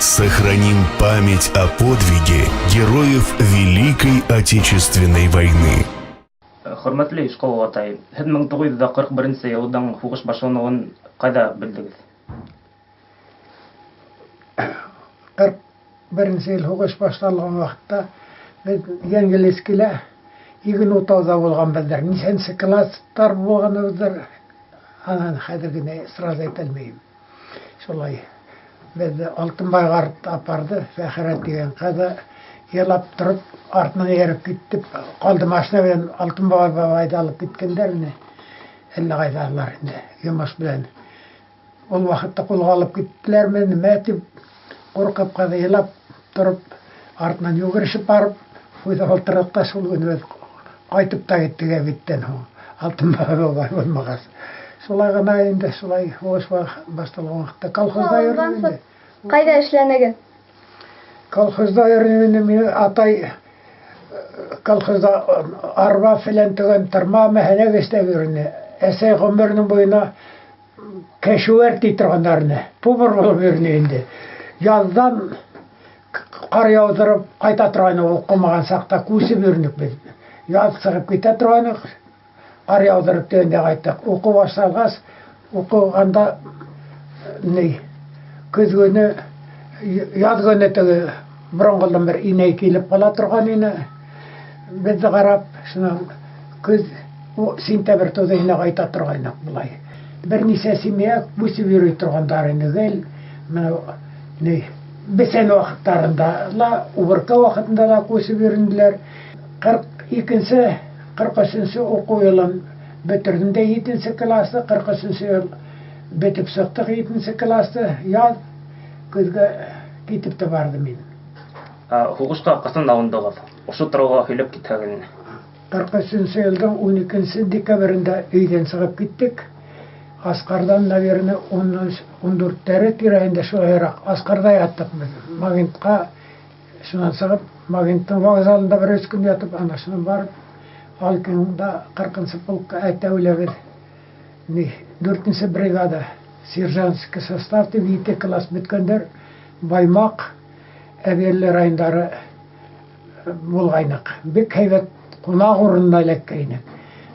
Сохраним память о подвиге героев Великой Отечественной войны. Хөрмәтле Ишҡол атай, һеҙ 1941 йылдың һуғыш башланыуын ҡайҙа белдегеҙ? 41 йыл һуғыш башланған ваҡытта беҙ Йәнгелескилә иген утауҙа булғанбыҙҙыр. Нисәнсе класстар булғаныбыҙҙыр, анан хәҙер генә сразу әйтә алмайым. Шулай беҙҙе Алтынбай ҡарт апарҙы, Фәхрә тигән ҡыҙы илап тороп артынан эйәреп китеп ҡалды. Машина менән Алтынбай бабайҙы алып киткәндәр ине. Әллә ҡайҙалар инде йомош менән. Ул ваҡытта ҡулға алып киттеләрме, нимә тип ҡурҡып ҡыҙы илап тороп артынан йүгерешеп барып үҙе ултырҙыҡ та шул көнө беҙ ҡайтып та киттек әбиттән һуң Алтынбай бабай булмағас. Шулай ғына инде, шулай һуғыш башланған ваҡытта колхозда йөрөнөм инде. Ҡайҙа эшләнегеҙ? Колхозда йөрөнөм инде, минең атай колхозда арба фәлән төгән тырма мәһәнәк эшләп йөрөнө. Әсәй ғүмеренең буйына кәшүәр ти торғандар ине. Повар булып йөрөнө инде. Яҙҙан ҡар яуҙырып ҡайта торғайны, уҡымаған саҡта күсеп йөрөнөк беҙ. Яҙ сығып китә торғайныҡ, ҡар яуҙырып тигәндә ҡайттыҡ. Уҡыу башланғас, уҡығанда ни, көҙ көнө, яҙ көнө теге боронғолдан бер инәй килеп ҡала торған ине. Беҙҙе ҡарап, шунан көҙ сентябрь тыуҙы инә ҡайта торғайныҡ былай. Бер нисә семья күсеп йөрөй торғандар ине гел. Бына ни, бесән ваҡыттарында ла, уборка ваҡытында ла күсеп йөрөнделәр. 42-нсе, 43-нсе уҡыу йылын бөтөрҙөм дә 7-нсе класты, 43-нсе йыл бөтөп сыҡтыҡ 7-нсе класты, яҙ көҙгә китеп тә барҙым мин. Һуғышҡа ҡасан алындығыҙ? Ошо турала һөйләп китһәгеҙ ине. 43-нсе йылдың 12 декабрендә өйҙән сығып киттек. Асҡарҙан, наверное, 14-тәре тирәһендә шулайыраҡ Асҡарҙа яттыҡ беҙ. Магнитҡа шунан сығып, Магниттың вокзалында бер өс көн ятып, ана шунан барып, Алкинда 40-нсы полкка әтәүләбеҙ. Ни, 4-нсе бригада, сержантский состав тип 7 класс бөткәндәр, Баймаҡ, Әбйәлил райондары булғайныҡ. Бик һәйбәт ҡунаҡ урынына эләккәйнек.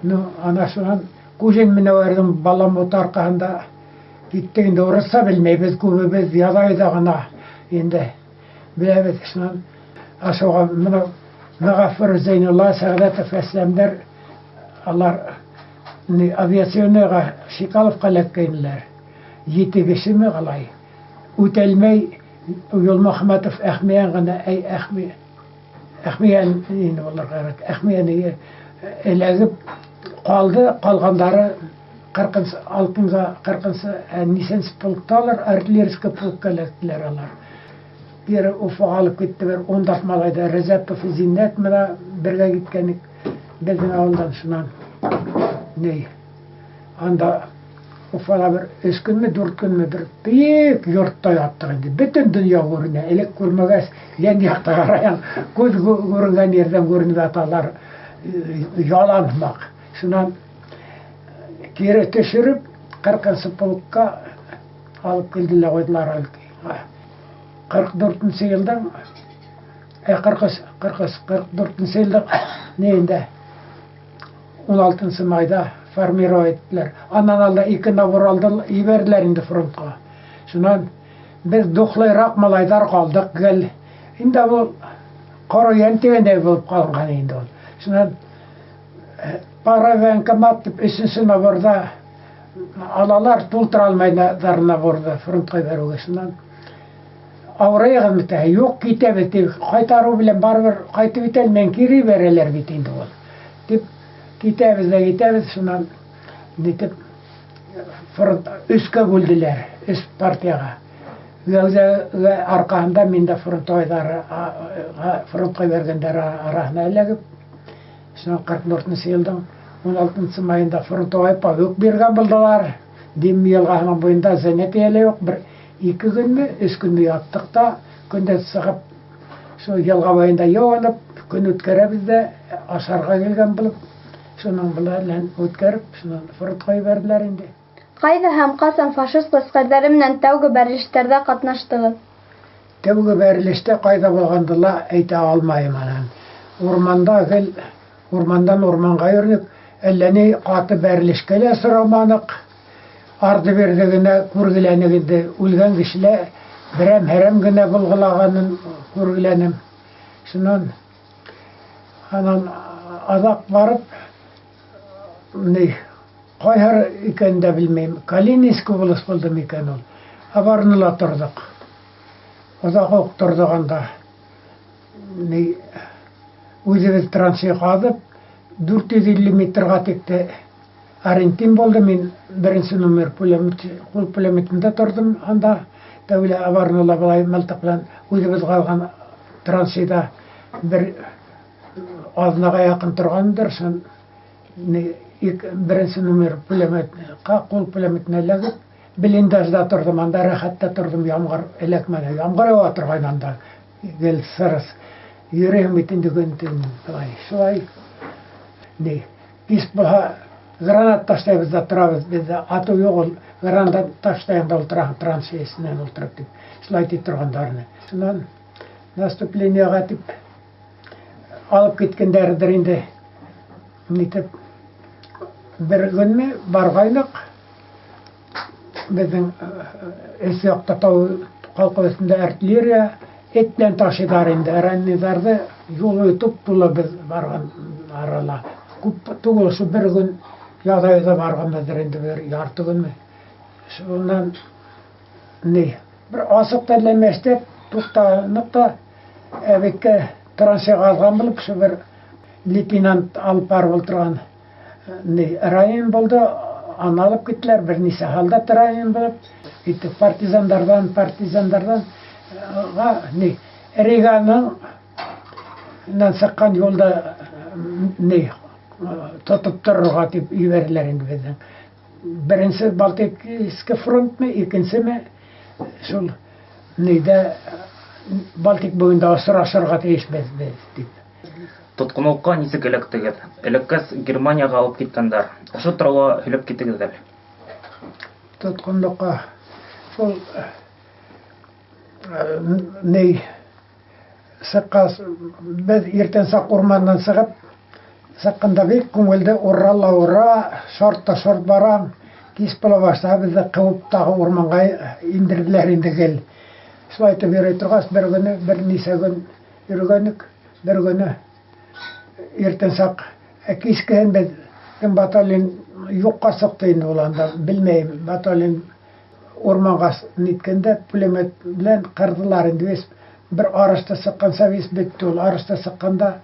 Ну, ана шунан Кужин Менәүәрҙең баламут арҡаһында киттек инде, урыҫса белмәйбеҙ, күбебеҙ яҙайҙа ғына инде беләбеҙ. Шунан ашыуға бына Мәғәфүр Зәйнулла, Сәғәҙәтов Әсләмдәр, алар ни, авиационныйға Шикаловҡа эләккәйнеләр. 7 кешеме ҡалай. Үтәлмәй Юлмөхәмәтов Әхмиән ғына, әй, Әхми, Әхмиән инде булырға кәрәк. Әхмиән эләгеп ҡалды, ҡалғандары 40-нсы, алтынға, 40-нсы, нисәнсе полкталар, артиллерийский полкка эләктеләр алар. Кире Уфаға алып китте бер 14 малайҙы, Рәзәпов Зиннәт менән бергә киткәнек беҙҙең ауылдан шунан. Ни, анда Уфала бер 3 көнмө, 4 көнмө бер бейек йортта яттыҡ инде. Бөтөн донъя күренә. Элек күрмәгәс, йән яҡта ҡарайһаң, күҙ күренгән ерҙән күренеп яталар, ялан һымаҡ. Шунан кире төшөрөп, 40-нсы полкка алып килделәр, ҡуйҙылар. 44-нсе йылдың, 44-нсе йылдың нейендә, 16-нсы майҙа формировать иттеләр. Анан алда 2 набор алды, ебәрҙеләр инде фронтҡа. Шунан беҙ духлайыраҡ малайҙар ҡалдыҡ гел. Инде был ҡоро йән тигәндәй булып ҡалған инде ул. Шунан пара военкомат тип 3-нсе наборҙа алалар, тултыра алмайҙар наборҙы фронтҡа ебәреүгә. Шунан ауырайығыҙ бит, юҡ, китәбеҙ тип, ҡайтарыу белән барыбер ҡайтып китә алмайым, кире ебәрәләр бит инде ул. Тип китәбеҙ ҙә китәбеҙ, шунан нитеп фронт өскә бүлделәр, өс партияға. Гәүҙә арҡаһында мин дә фронтҡа ебәргәндәр араһына эләгеп, шунан 44-нсе йылдың 16-нсы майында фронтовой павёк биргән булдылар. Дим йылғаһының буйында занятие лә юҡ, бер 2 көнмө, 3 көнмө яттыҡ та, көндә сығып, шул йылға буйында йыуынып, көн үткәрәбеҙ ҙә, ашарға килгән булып, шуның белән үткәреп, шунан фронтҡа ебәрҙеләр инде. Ҡайҙа һәм ҡасан фашист ғәскәрҙәре менән тәүге бәрелештәрҙә ҡатнаштығыҙ? Тәүге бәрелештә ҡайҙа булғанды ла әйтә алмайым анан. Урманда гел урмандан урманға йөрөнөк. Әллә ни ҡаты бәрелешкә лә осраманыҡ. Арҙы бирҙе генә күргеләнек инде. Үлгән кешеләр берәм-һәрәм генә булғылағанын күргеләнем. Шунан анан аҙаҡ барып ни ҡайһы икәнен дә белмәйем. Калининский волость булды микән ул. Обороныла торҙоҡ. Оҙаҡ уҡ торҙоҡ анда. Ни үҙебеҙ траншея ҡаҙып 450 метрға тикле ориентир булды. Мин беренсе номер пулемет, ҡул пулеметында торҙом анда. Тәүлә обороныла былай мылтыҡ белән үҙебеҙ ҡалған траншеяда бер аҙнаға яҡын торғандыр. Шун беренсе номер пулеметҡа, ҡул пулеметына эләгеп, блиндажда торҙом, анда рәхәттә торҙом, ямғыр эләкмәне. Ямғыр яуа торғайны анда. Гел сырыс. Йөрөйһөң бит инде көн-төн былай. Шулай ни кис булһа гранат ташлайбыҙ ҙа торабыҙ. Беҙҙә атыу юҡ ул. Гранат ташлайһың да ултыраһың траншея эсенән ултырып тип. Шулай ти торғандар ине. Шунан наступлениеға тип алып киткәндәрҙер инде. Нитеп бер көнме барғайныҡ. Беҙҙең эс яҡта тау ҡалҡыу өҫтөндә артиллерия эт белән ташыйҙар инде. Раненыйҙарҙы юл буйы туп-тулы беҙ барған арала. Күп түгел, ошо бер көн яҙайҙа барғанбыҙҙыр инде, бер ярты көнмө. Шунан ни бер асыҡ та әллә туҡтаныҡ та әбеккә траншея ҡаҙған булып, шул бер лейтенант алып барып ултырған ни ранен булды. Аны алып киттеләр, бер нисә һалдат ранен булып киттек. Партизандарҙан, партизандарҙан ни Риганың нан сыҡҡан юлда ни тотоп торорға тип ебәрҙеләр инде беҙҙең. Беренсе Балтийский фронтмы, икенсеме, шул нидә Балтик буйында осрашырға тейешбеҙ беҙ тип. Тотҡонлоҡҡа нисек эләктегеҙ? Эләккәс Германияға алып киткәндәр. Ошо турала һөйләп китегеҙ әле. Тотҡонлоҡҡа шул ни сыҡҡас, беҙ иртән саҡ урмандан сығып, сыҡҡанда бик күңелде, ура ла ура, шорт та шорт барам. Кис була башланы, беҙҙе ҡыуып тағы урманға индерҙеләр инде гел. Шулай итеп йөрөй торғас, бер көнө, бер нисә көн йөрөгәнек, бер көнө иртән саҡ, кискеһен беҙҙең батальон юҡҡа сыҡты инде ул анда, белмәйем, батальон урманға ниткәндә пулемет белән ҡырҙылар инде. Весь бер арышта сыҡҡанса весь бөттө ул. Арышта сыҡҡанда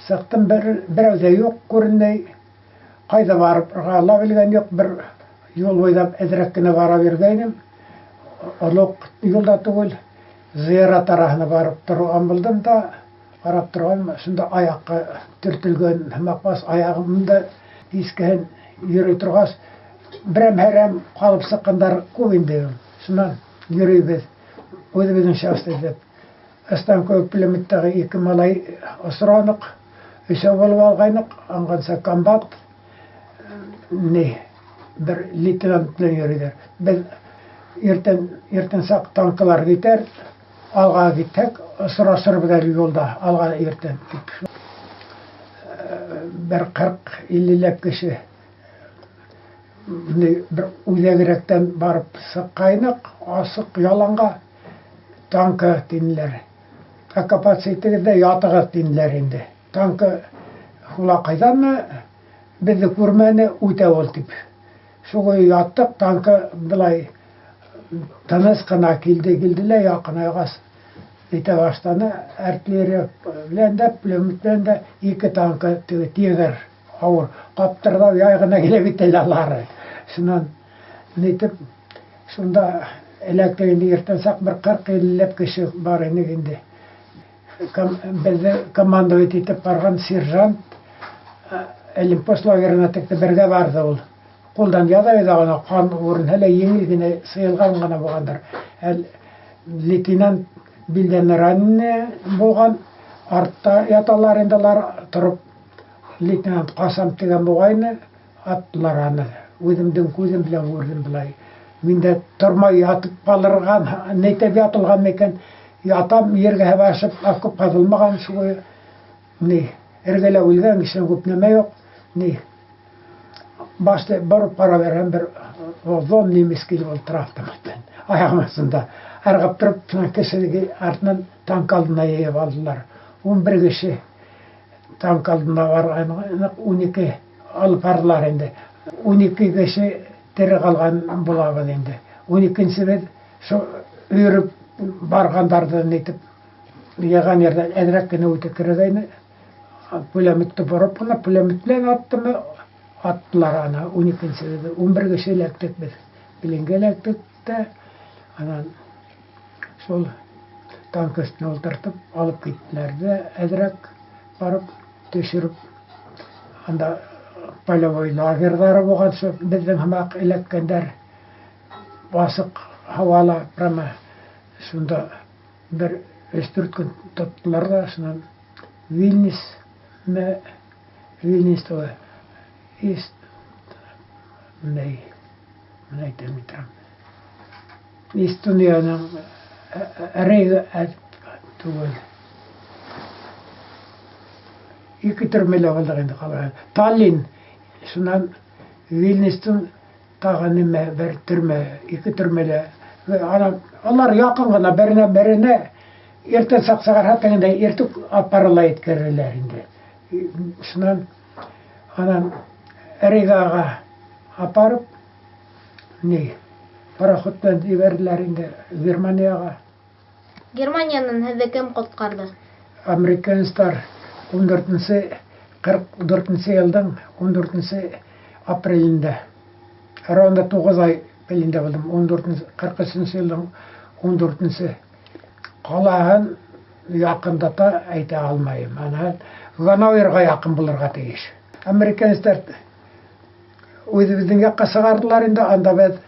сыҡтым, берәү ҙә юҡ күренмәй. Ҡайҙа барырға ла белгән юҡ, бер юл буйлап әҙерәк кенә бара биргәйнем. Олоҡ юлда түгел, зыярат араһына барып торған булдым да, ҡарап торған, шунда аяҡҡа төртөлгән һымаҡ бас, аяғымды кискеһен йөрөй торғас, берәм-һәрәм ҡалып сыҡҡандар күп инде. Шунан йөрөйбөҙ, үҙебеҙҙең часть итеп. Станковый пулеметтағы ике малай осраныҡ, өсәү булып алғайныҡ, анғанса комбат, ни, бер лейтенант белән йөрөйҙәр. Беҙ иртән саҡ танкылар китәр, алға китһәк, осрашырбыҙ әле юлда, алға иртән тип. Бер ҡырҡ иллеләп кеше бер үҙәгерәктән барып сыҡҡайныҡ, асыҡ яланға танка тинеләр. Оккупация итегеҙ ҙә ятығыҙ тинеләр инде. Танка ҡулаҡайҙанмы, беҙҙе күрмәне, үтә ул тип. Шуға яттыҡ, танка былай тыныс ҡына килде, килде лә яҡынайғас итә башланы. Артиллерия белән дә, пулемет белән дә ике танка теге тигр ауыр ҡаптырҙап яй ғына килә бит әле алары. Шунан нитеп шунда эләктек инде. Иртән саҡ бер ҡырҡ иллеләп кеше бар ине инде. Беҙҙе командовать итеп барған сержант Олимпос лагерына текте бергә барҙы ул. Ҡулдан яҙа яҙа ғына ҡан урын әле еңел генә сыйылған ғына булғандыр. Әл лейтенант билдән раненый булған, артта яталар инде алар, тороп лейтенант ҡасам тигән булғайны, аттылар аны. Үҙемдең күҙем белән күрҙем былай. Мин дә тормай ятып ҡалырған, нәйтәп ятылған микән? Ятам ергә башып, окоп ҡаҙылмаған, шулай ни, эргәлә үлгән кешенең күп нәмә юҡ. Ни, башта барып ҡарап бәрһәм, бер озон немец килеп ултыра автоматтан. Аяғым астында. Ырғып тороп, шунан кешелеге артынан танк алдына йыйып алдылар. 11 кеше танк алдына барған, 12 алып бардылар инде. 12 кеше тере ҡалған булабыҙ инде. 12-нсебеҙ шул өйөрөп барғандарҙы нитеп йыйған ерҙән әҙерәк кенә үтеп керергәйне. Пулеметты бороп ҡына, пулемет белән аттымы? Аттылар ана 12-нсебеҙҙе. 11 кеше эләктек беҙ. Пленгә эләктек тә, анан шул танк өҫтөнә ултыртып алып киттеләр ҙә, әҙерәк барып төшөрөп, анда полевой лагерҙары булған, шул беҙҙең һымаҡ эләккәндәр. Асыҡ һауала прямо шунда бер 3-4 көн тоттолар ҙа, шунан Вильнюс, Вильнюс түгел, Ист, ни, менә әйтәм торам. Эстонияның Рига түгел. Ике төрмәлә булдыҡ инде ҡалай. Таллин, шунан Вильнюстың тағы нимә бер төрмә, ике төрмәлә. Алар яҡын ғына беренә беренә иртән саҡ сығарһа, тегендә иртүк аппарала еткерәләр инде. Шунан анан Ригаға апарып, ни, пароход менән ебәрҙеләр инде Германияға. Германиянан һеҙҙе кем ҡотҡарҙы? Американецтар 14-нсе, 44-нсе йылдың 14-нсе апрелендә. Ровно 9 ай пленда булдым. 14-нсе, 43-нсе йылдың 14-нсе. Ҡалаһын яҡындата әйтә алмайым. Ана Ганноверға яҡын булырға тейеш. Американецтар үҙебеҙҙең яҡҡа сығарҙылар инде. Анда беҙ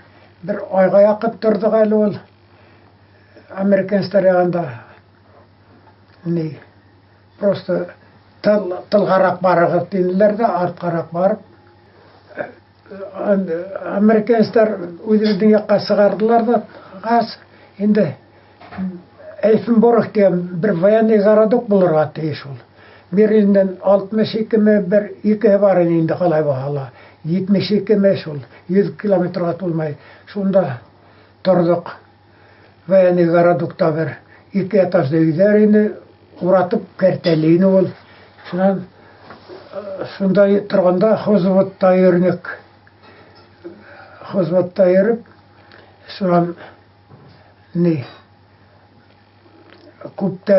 бер айға яҡын торҙоҡ әле ул. Американецтар яғында ни, просто тылғараҡ барығыҙ тинеләр ҙә, артҡараҡ барып, американецтар үҙебеҙҙең яҡҡа сығарҙылар ҙа, газ инде Эйфенбург тигән бер военный городок булырға тейеш ул. Берлиндән 62-ме бер икеһе бар ине инде ҡалай булһа ла. 72-ме шул, 100 километрға тулмай. Шунда торҙоҡ. Военный городокта бер ике этажлы өйҙәр ине, уратып кәртәле ине ул. Шунан шунда торғанда хозводта йөрөнөк. Хозводта йөрөп, шунан ни, күп тә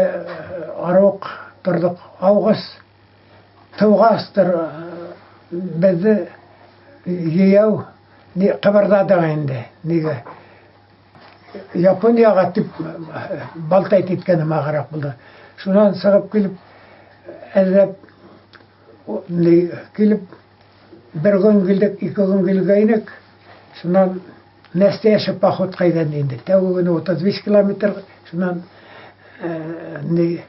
арыуыҡ торҙоҡ. Август тыуғастыр беҙҙе йәйәү ни ҡыбырҙадыҡ инде. Нигә? Японияға тип балтайт иткән һымағыраҡ булды. Шунан сығып килеп, әҙләп ни, килеп, бер көн килдек, ике көн килгәйнек. Шунан настоящий поход ҡайҙан инде. Тәүге көнө 35 километр, шунан ни,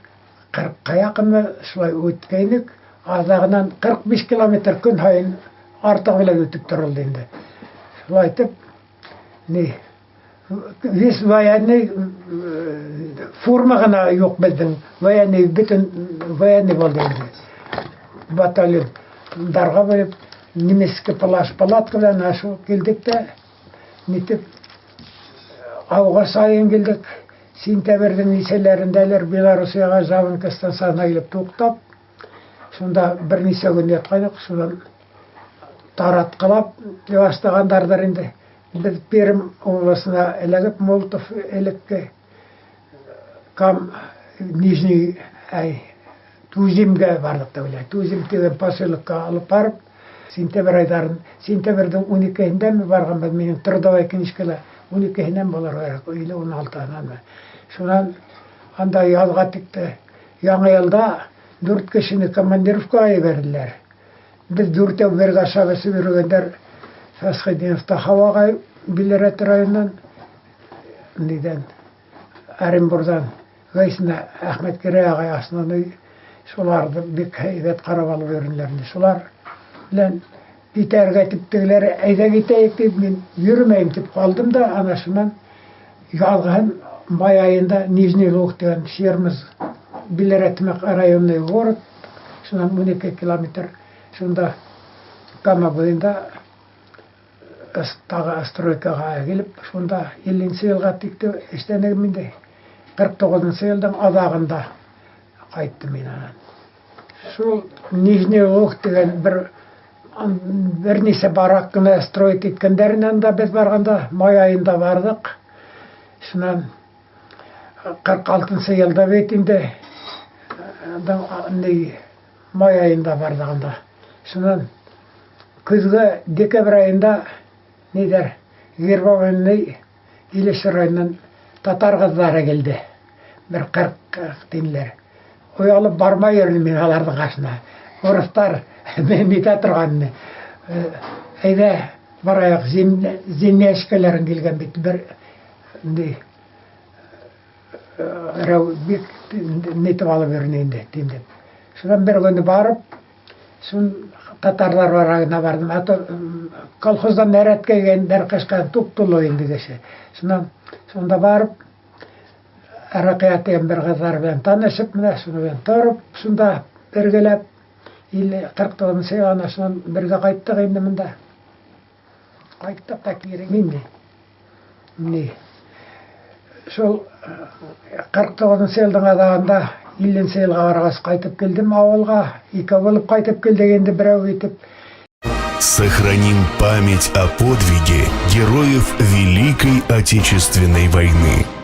40-ҡа яҡынмы шулай үткәйнек. Аҙағынан 45 километр көн һайын артыҡ белән үтеп торолдо инде. Шулай итеп, ни, весь военный форма ғына юҡ беҙҙең. Военный, бөтөн военный булды инде. Батальондарға бүлеп, немецкий плащ палатка белән шул килдек тә, нитеп, август айын килдек. Сентябрҙең нисәләрендәлер Белоруссияға Жабинка станцияһына килеп туҡтап, шунда бер нисә көн ятҡайныҡ, шунан таратҡылап башлағандарҙыр инде. Беҙ Пермь обласына эләгеп, Молотов элекке Кам Нижний, әй, Туземгә барҙыҡ та уйлай. Тузем тигән поселокка алып барып, сентябрь айҙарын, сентябрҙең 12-һендәме барғанбыҙ, минең трудовая книжкала 12-һенән булыр кәрәк, или 16-һынан. Шунан анда яҙға тикте. Яңы йылда 4 кешене командировкаға ебәрҙеләр. Беҙ дүртәү бергә ашап эсеп йөрөгәндәр Фәсхетдинов Тахауаға Биләрәт районынан, нидән, Оренбурҙан, Гайсина Әхмәтгәрәй ағай основной шуларҙы бик һәйбәт ҡарап алып йөрөнөләр инде. Шулар белән китәргә тип тегеләр, әйҙә китәйек тип, мин йөрөмәйем тип ҡалдым да, ана шунан яҙғыһын Май айында Нижний Луг тигән Сермыз Биләрәтмәк районный город, шунан 12 километр, шунда Кама буйында тағы стройкаға килеп, шунда 50 йылға тиклем эшләнем инде. 49 йылдың аҙағында ҡайттым мин анан. Шул Нижний Луг тигән бер нисә барак ҡына строить иткәндәрен анда беҙ барғанда май айында барҙыҡ. Шунан 46 йылда бит инде ни май айында барҙыҡ анда. Шунан көҙгә декабрь айында ниҙәр Вербовый Илеш районынан татар ҡыҙҙары килде. Бер 40 тинеләр. Оялып бармай йөрөнөм мин аларҙың ҡашына. Урыҫтар нитә торған. Әйҙә барайыҡ, зимняшкаларын килгән бит бер ни рәү бик нитеп алып йөрөнө инде тим дип. Шунан бер көнө барып, шун татарлар барагына барҙым. А то колхоздан нәрәт килгәндәр ҡышҡа туп-тулы инде кеше. Шунан шунда барып Рәҡиә тигән бер ҡыҙҙар менән танышып, менә шуны менән тороп, шунда бергәләп 49 йыл ана шунан бергә ҡайттыҡ инде мында. Ҡайттыҡ та кире мин ни шул 49 йылдың аҙағында 50 йылға барғас ҡайтып килдем ауылға. Икәү булып ҡайтып килдек инде берәү итеп. Сохраним память о подвиге героев Великой Отечественной войны.